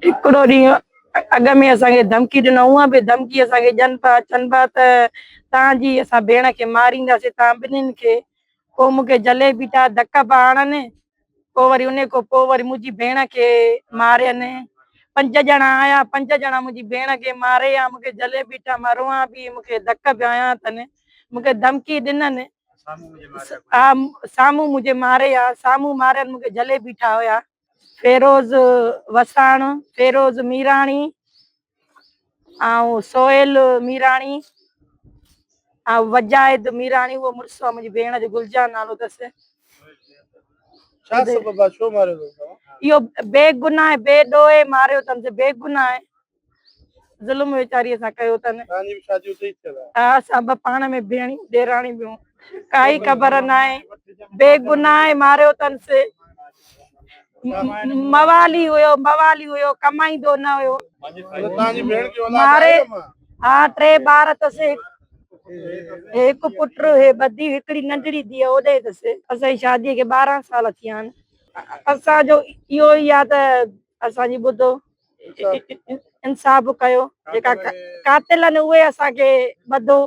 هڪڙو ڏينهن اڳ ۾ اسان کي ڌمڪي ڏنو هونئن به ڌمڪي اسان کي ڏين پيا اچن پيا ته توهان جي اسان ڀيڻ کي مارينداسين توهان ٻنهين کي پوء مون کي جهلي بيٺا ڌڪ پيا هڻن پوء وري ان کان پوء وري منهنجي ڀيڻ کي مارين پنج ڄڻا آيا پنج ڄڻا منهنجي ڀيڻ کي ماري آ مون کي جهلي بيٺا مان روئان پئي مون کي ڌڪ پيا هنيا اٿن مون کي ڌمڪي ڏنن سامهون منهنجي ماري آ سامهون مارين مون کي جهلي بيٺا هيا. فيروز وساڻ، فيروز ميراڻي ۽ سهيل ميراڻي ۽ وجاهد ميراڻي اهو مڙس آ منهنجي ڀيڻ جو گلجان نالو اٿس. ڇا سبب آ ڇو ماريو اٿس توهان؟ اهو بيگناهه بي ڏوهي ماريو اٿن بيگناهه ظلم ويچاريء سان ڪيو اٿن. توهان جي به شادي اتي ئي ٿيل آهي؟ ها اسان به پاڻ ۾ ڀيڻيون ڏيراڻيون ٻيون ڪائي خبر ناهي بيگناهه ماريو اٿنس موالي هيو موالي هيو ڪمائيندو نه هيو توهان جي ڀيڻ کي اولاد ماري آهي مان؟ ها ٽي ٻار اٿس هڪ پٽ هي ٻه هڪڙي ننڍڙي ڌيء اوڏي اٿس اسان جي شادي کي 12 سال ٿيا آهن اسان جو اهو ئي آهي ته اسان جي ٻڌو انصاف ڪيو جيڪا قاتل آهن اهي اسان کي ٻڌو.